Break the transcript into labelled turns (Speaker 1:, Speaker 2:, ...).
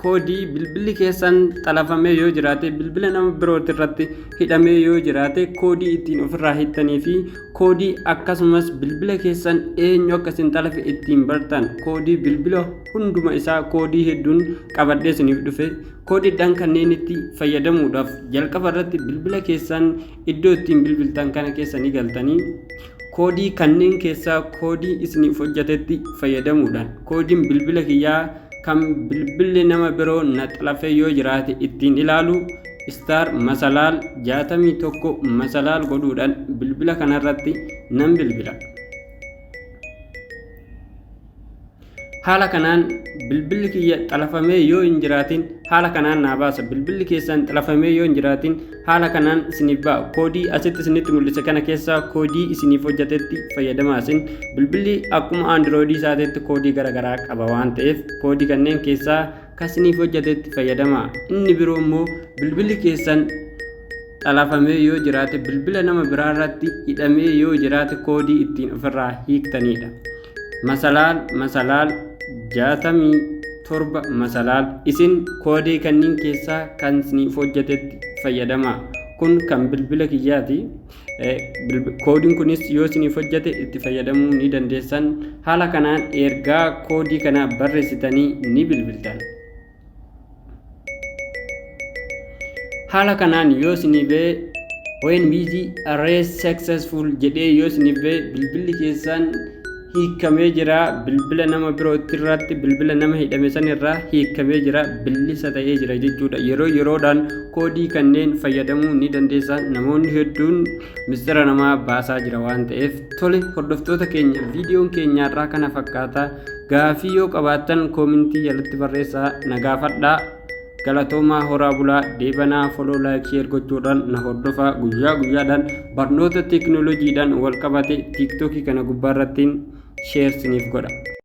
Speaker 1: Koodii bilbilli keessan xalafamee yoo jiraate, bilbila nama birooti irratti hidhamee yoo jiraate, koodii ittiin ofirraa hiiktanii fi koodii akkasumas bilbila keessan eenyu akka isin xalafe ittiin bartan, koodii bilbila hunduma isaa koodii hedduun qabadhee isiniif dhufe. Koodiidhaan kanneenitti fayyadamuudhaaf jalqaba irratti bilbila keessan iddoo ittiin bilbiltan kana keessa ni galtanii, koodii kanneen keessaa koodii isiniif hojjatetti fayyadamuudhaan, koodiin bilbila kiyyaa kan bilbilli nama biroo na xalafee yoo jiraate ittiin ilaalu star masalaal 61 masalaal godhuudhaan bilbila kanarratti nan bilbila. Haala kanaan bilbilli kiyya xalafamee yoo hin jiraatin haala kanaan naa baasa. Bilbilli keessan xalafamee yoo hin jiraatin haala kanaan isiniif ba'a. Koodii asitti isinitti mul'ise kana keessaa koodii isiniif hojjatetti fayyadamaa. Isin bilbilli akkuma androidii isaatiitti koodii garaagaraa qaba waan ta'eef, koodii kanneen keessaa kan isiniif hojjatetti fayyadamaa. Inni biroo immoo bilbilli keessan xalafamee yoo jiraate, bilbila nama biraa irratti hidhamee yoo jiraate, koodii ittiin ofirraa hiiktanidha. Masalaal masalaal 67 masalaal. Isin koodii kanneen keessaa kan isiniif hojjatetti fayyadamaa. Kun kan bilbila kiyyaati. Koodiin kunis yoo isiniif hojjate itti fayyadamuu ni dandeessan. Haala kanaan ergaa koodii kana barreessitanii ni bilbiltan. Haala kanaan yoo isinii ba'e, "When busy arrest successful" jedhee yoo isiniif ba'e, bilbilli keessan hiikamee jira. Bilbila nama birootti irratti bilbila nama hidhame san irraa hiikamee jira, bilisa ta'ee jira jechuudha. Yeroo yeroodhaan koodii kanneen fayyadamuu ni dandeessa. Namoonni hedduun mistira namaa baasaa jira waan ta'eef. Tole hordoftoota keenya, viidiyoon keenyaarraa kana fakkaata. Gaafii yoo qabaattan koomintii jalatti barreessaa na gaafadhaa. Galatoomaa, horaa bulaa deebanaa. Follow, like, share gochuudhaan na hordofaa. Guyyaa guyyaadhaan barnoota teekinooloojiidhaan wal qabate TikTokii kana gubbaarrattiin share siniif godha.